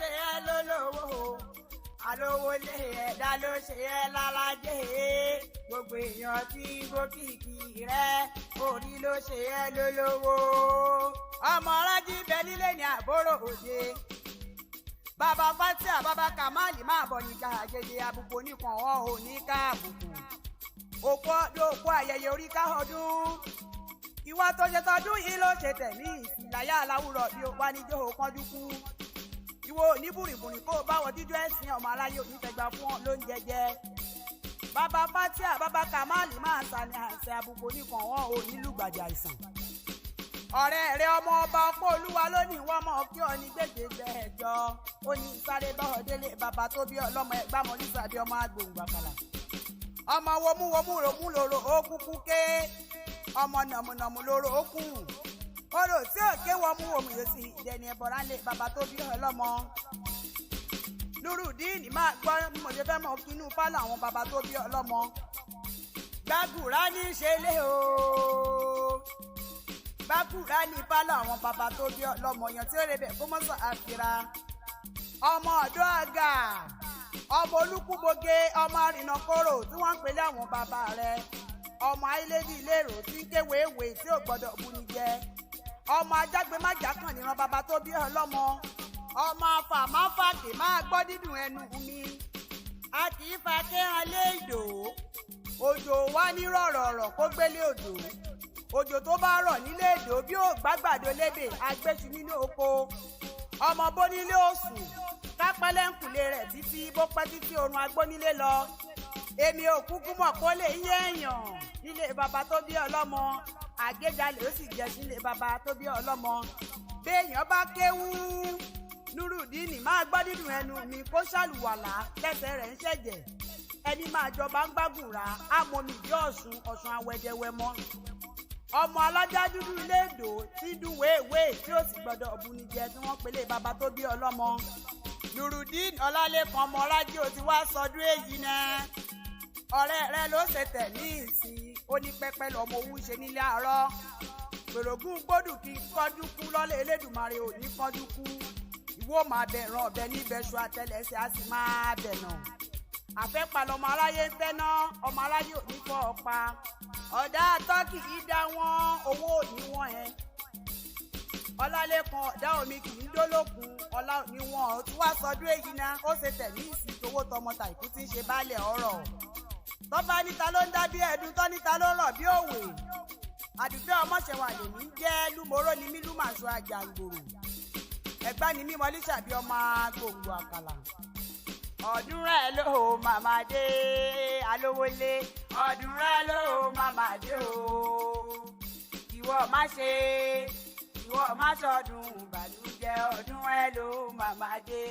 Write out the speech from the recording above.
ṣe ẹ́ lólówó, alówó lé ẹ̀dá ló ṣe ẹ́ lálàjẹ́. Gbogbo èèyàn tí gbókìkí rẹ, orí ló ṣe ẹ́ lólówó. Ọmọ arájí bẹ nílé ní àbúrò òde. Bàbá Fatia, bàbá Kamali, máa bọ̀ ní gàgede. Àbùkù oníkan ọ̀ ò ní káàbùkù. Òkú ọdún, òkú ayẹyẹ orí ká ọdún. Ìwọ tó ṣe tọdún yìí ló ṣe tẹ̀mí ìsìláyà aláwùrọ̀ bí ó wá níjó kánjú kú. Ìwọ ní bùrìbùrì kó o báwọ dídú ẹ̀sìn ọmọ aráyé onífẹ̀gbà fún ọ ló ń jẹjẹ. Bàbá Fatia, bàbá Kamali, máa sàmì àṣẹ. Àbùkù oníkan wọn ò nílùgbàdì àìsàn. Ọ̀rẹ́ rẹ, ọmọ ọba ọpọ́ olúwa lónìí, wọ́n mọ̀ kí ọ ní gbègbè ẹjọ́. Ó ní sáré báwọ̀ délé bàbá tó bí ọlọ́mọ ẹgbàmọ́ nísàbí ọmọ agbóhùngbàkàlà. Ọmọ womúwomú ròmú lòrò ó kúkú ké, ọmọ nàmúnàmú lòrò ó kù orò tí ò ké wọ́n mú wòmù yóò sì ìdẹni ẹ̀bọ̀rá lé bàbá tó bí ọlọ́mọ. Nurudeen, máa gbọ́ bí mo ṣe fẹ́ mọ̀ kínú pálọ̀ àwọn bàbá tó bí ọlọ́mọ. Gbàgùrá ní í ṣe lé o, gbàgùrá ní pálọ̀ àwọn bàbá tó bí ọlọ́mọ yàn tí ó rebẹ̀ kó mọ́sọ̀ àfira. Ọmọ ọ̀dọ́ àgà, ọmọ olúkúboge, ọmọ arìnàkóró tí wọ́n ń pèlé àwọn bàbá rẹ̀, ọmọ ayélébi ìlérò tí ń ké wéèwé tí ò gbọ́dọ̀ buni jẹ, ọmọ ajágbe májà kàn níran bàbá tó bí ọlọ́mọ, ọmọ afàmáfàkè. Máa gbọ́ dídùn ẹnu mi, a kì í fa kéhàn lé ìdò. Òjò wá ní rọ̀rọ̀rọ̀ kó gbélé odò. Òjò tó bá rọ̀ nílé èdò bí ó gbàgbàdo lébè agbésù nínú oko. Ọmọ bónílé òsùn kápẹ́lẹ́ ń kùlé rẹ̀ títí, bó pẹ́ títí oorun agbónílé lọ. Èmi ò kúkú mọ̀ kó lè yé èèyàn nílé bàbá tó bí ọlọ́mọ. Àgéjalè ó sì jẹ́ sílé bàbá tó bí ọlọ́mọ. Béèyàn bá kéwú, Nurudeen, máa gbọ́ dídùn ẹnu mi, kó ṣàlùwàlà lẹ́sẹ̀ rẹ̀ ń ṣẹ̀jẹ̀. Ẹni máa jọba ń gbàgùrà àmọ́mì ìdí ọ̀ṣun ọ̀ṣun awẹ́dẹ́wẹ́mọ́. Ọmọ alájá dúdú ilé èdò tí dùn wéèwéè tí ó sì gbọdọ̀ buni jẹ tí wọ́n pélé bàbá tó bí ọlọ́mọ. Nurudeen Ọlálẹ́kan, ọmọ rájí ò ti wá sọdún èyí náà. Ọ̀rẹ́ rẹ ló ṣe tẹ̀ ní ìsìn. Ó ní pẹ́pẹ́ lọ́mọ owó ṣe nílé àárọ̀ gbèrògùn gbódù kí kọ́jú kú lọ́lẹ̀. Elédùmarè ò ní kọ́jú kú. Ìwọ máa bẹ̀ràn ọ̀bẹ níbẹ̀ ṣu àtẹlẹsẹ̀ á sì máa bẹ̀nà. Àfẹ́pà lọmọ aráyé ń tẹ́ná, ọmọ aráyé ò ní fọ́ ọ pa. Ọ̀dà tọ́kì í dá wọn owó ò ní wọ́n ẹ. Ọlálẹ́kan, ọ̀dà omi kì í dólókun ọlá ní wọn. Ò tún wá sọdún èyí náà, ó ṣe tẹ̀mí ìsìn tówó tọmọ tàìkú tí ń ṣe baálẹ̀ ọ̀rọ̀. Tọ́ba níta ló ń dá bí ẹdun, tọ́ níta ló ń rọ̀ bí òwe. Àdùfẹ́ ọmọṣẹ́wà lèmi ń jẹ́. Lúmọ̀rọ́ ni mí, lúmàṣọ àjàngbòrò ẹ̀gbá ni mí, mọ́lí ṣàbí ọmọ gbòǹgbò àkàlà. Ọdún rẹ̀ ló màmá dé alówólé, ọdún rẹ̀ ló màmá dé o. Ìwọ má ṣe, ìwọ má ṣọdún ìbànújẹ́, ọdún rẹ̀ ló màmá dé.